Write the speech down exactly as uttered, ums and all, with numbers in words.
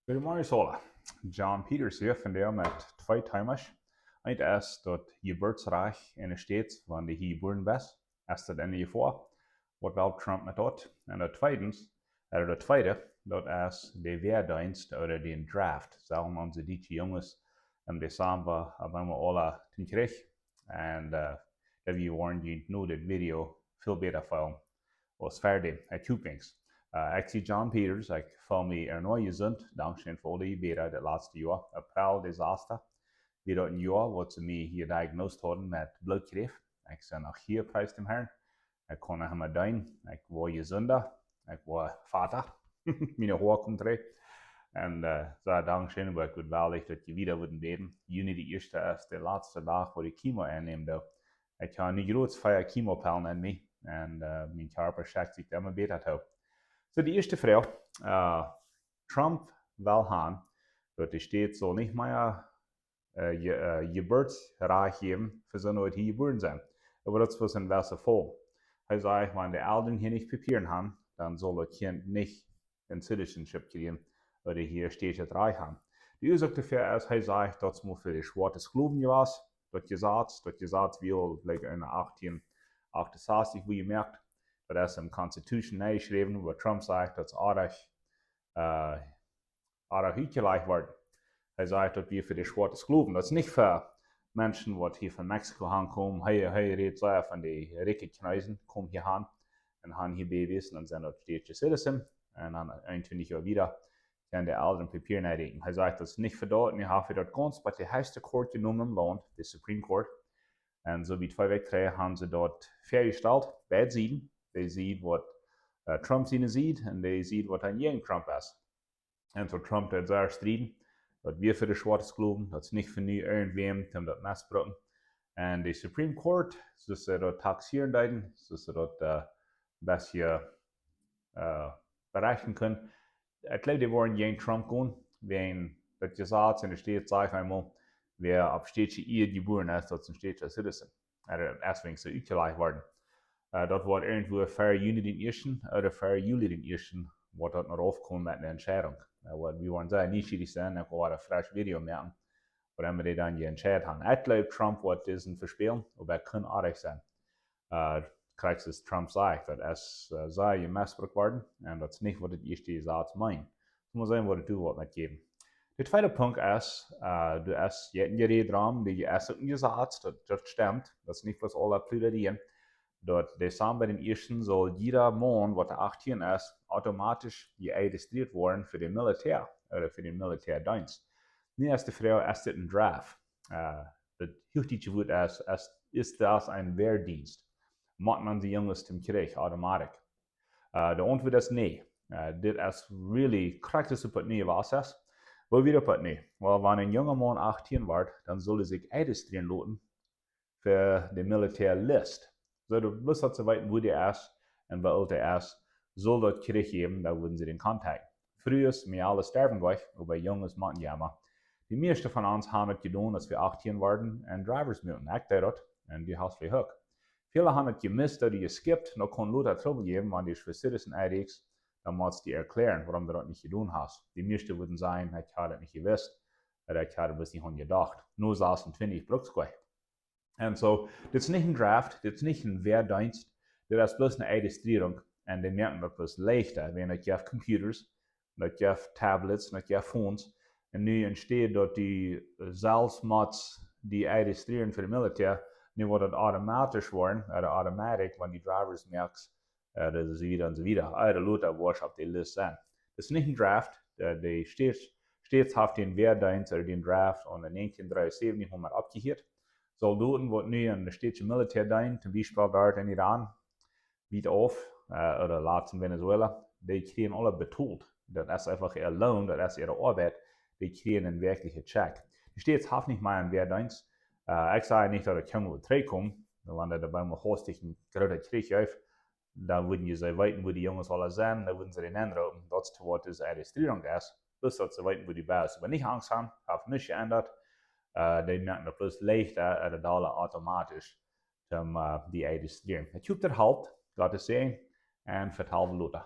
Goodemorjes aula. John Peters hia vondoag met twee Themas. Eent es daut Jeburtsrajcht en de States, wan du hia jebuaren best, es daut enne Jefoa? Waut well Trump met daut? Un daut tweedens, ooda daut tweede, daut es de Wäadeenst ooda dän Draft. Sellen onse dietsche Junges em Dezamba opp eemol aula tom Kjrich? Un, eh, daut wie woaren junt no dit Video väl bäta feelen aus ver däm. Ekj hop weens. Eh, ekj sie John Peters, ekj feel mie ea noch jesunt. Dankscheen fa aul de Jebäda daut latste Joa. April, Desaster. Wia daut een Joa waut see mie hia diagnosed hauden met Blootkjräft. Ekj sie noch hia, pries däm Harn. Ekj kaun noch emma deenen. Ekj woa jesunda. Ekj woa Vata. Miene Hoa komen trigj. Un, eh, soo, dankscheen, oba ekj wudd wellen daut jie wieda wudden bäden. Juni de ieeschte es de latste Dach wua ekj Chemo aunnämen doo. Ekj hab nu jrod vea Chemopellen en mie. Un, eh, mien Kjarpa schekjt sikj emma bäta too. Soo, de ieeschte Froag. Eh, Trump well han daut de States saul nich mea, eh, Je-, eh, Jeburtsrajcht jäwen fa soone waut hia jebuaren sent. Oba daut es bloos een jewessa Faul. Hee sajcht, wan de Elren hia nich Papieren han, dan saul daut Kjint nich een Citizenship kjrieen ooda hia States Rajcht han. De Uasoak doafäa es, hee sajcht, daut es mau fa de schwoate Sklowen jewast, daut Jesaz, daut Jesaz wia aul, like, en achtieen achtunsastich wua jemoakt. Daut es em Constitution nenjeschräwen, oba Trump sajcht, daut es oajch, eh, oajch utjelajcht worden. Hee sajcht, daut wia fa de schwoate Sklowen. Daut es nich fa Menschen waut hia von Mexiko hankomen. Hee, hee rät sea von de rikje Kjneesen, komen hia han un han hia Babys un dan sent daut States Citizen. Un dan eenuntwintich Joa wieda kjennen de Elren Papieren nenrieekjen. Hee sajcht, daut es nich fa daut. Nu haft hee daut gaunz bat de highest court jenomen em Launt, de Supreme Court. Un soo bie twee Wäakj trigj han see daut väajestalt, beid Sieden. De Sied waut, eh, Trump siene Sied un de Sied waut dan jäajen Trump es. Un soo Trump deed sea strieden, daut wia fa de schwoate Sklowen, daut es nich fa nu irjentwäm, om daut missbruken. Un de Supreme Court, soo aus see daut taxeeren deeden, soo aus see daut, eh, een bät, eh, berechten kunnen, ekj jleew, dee woaren jäajen Trump gonen, wäajen daut Jesaz en de States sajcht eemol, wäa opp States Ieed jebuaren es, daut es een States Citizen. Ooda daut es weens soo utjelajcht worden. Eh, daut woat irjentwua ver Juni dän ieeschten ooda ver Juli dän ieeschten, woat daut noch raufkomen met eene Entscheidunk. Eh, waut wie woaren sea nieschierich sennen, ekj woa een fresch Video moaken, waut emma dee dan jeentscheit han. Ekj jleew, Trump woat disen vespälen, oba ekj kaun oajch sennen. Eh, krakjt soo aus Trump sajcht, daut es, eh, sea jemissbrukt worden un daut es nich waut daut ieeschte Jesaz meent. Mott seenen waut daut doa woat met jäwen. De tweede Punkt es, eh, du hast je een Jerät rom, dee es uk een Jesaz, daut, daut stemt. Daut es nich bloos aula Pluderieen. Daut Dezamba dän ieeschten saul jieda Maun waut achtieen es, automatisch jeregistriet woaren fa de Militäa ooda fa dän Militäadeenst. Nu es de Froag, es dit een Draft? Eh, daut huachdietsche Wuat es, es, ist das ein Wehrdienst? Motten onse Junges tom Kjrich automatisch? Eh, de Auntwuat es nä. Eh, dit es really krakjt soo aus daut nu jewast es. Woo wia daut nu? Well, wan een junga Maun achtieen woat, dan saul hee sikj registrieren loten fa de Militäalist. Soo, daut bloos daut see weeten woo dee es un woo oolt dee es, saul daut Kjrich jäwen, dan wudden see dän contacten. Frues, Mejales derwen nich, oba Junges motten emma. De mieeschte von ons han daut jedonen aus wie achtieen worden un driver's musten. Ekj deed daut un du hast veleicht uk. Väle han daut jemist, daut du jeskipt, noch kaun lota Trubbel jäwen, wan du fa Citizen enrieekjst, dan motst du erklären wuarom du daut nich jedonen hast. De mieeschte wudden sajen, ekj haud daut nich jewist, ooda ekj haud daut bloos nich aun jedocht. No sasuntwintich bruckt daut nich. Un soo, dit es nich een Draft, dit es nich een Wäadeenst, dit es bloos eene Registrierunk. Un dee moaken daut bloos leichta, wäajen daut jeft Computers, daut jeft Tablets, daut jeft Phones. Un nu enne Städ daut du, eh, selfst motst die registrieren fa de Militäa, nu woat daut automatisch woaren, eh, automatic, wan du driver's moakjst, eh, daut es wieda un soo wieda. Ooda lota woascht opp de List sennen. Daut es nich een Draft, eh, de States, States haft dän Wäadeenst ooda dän Draft aun de näajentieen dreeunsäwentich mau oppjehieet. Soldoten waut nu en de States Militäa deenen, toom Biespel doa en Iran, wiet auf, eh, ooda latst en Venezuela, dee kjrieen aula betolt. Daut es eefach äa Loon, daut es äare Oabeit, dee kjrieen een werkjlichen Check. De States haft nich mea een Wäadeenst. Eh, ekj saj nich daut et kjeem woat trigjkomen, wan daut bie mie hastich een groota Kjrich jeft, dan wudden see weeten woo de Junges aula sent, dan wudden see dee aunroopen, daut es waut dise Registrierunk es, bloos daut see weeten woo du best. Oba nich Angst han, haft nuscht jeendat. Eh, dee moaken daut bloos leichta, eh, daut automatisch, om, eh, die registrieren. Ekj hop daut halpt, Gott säajen, un vetal lota.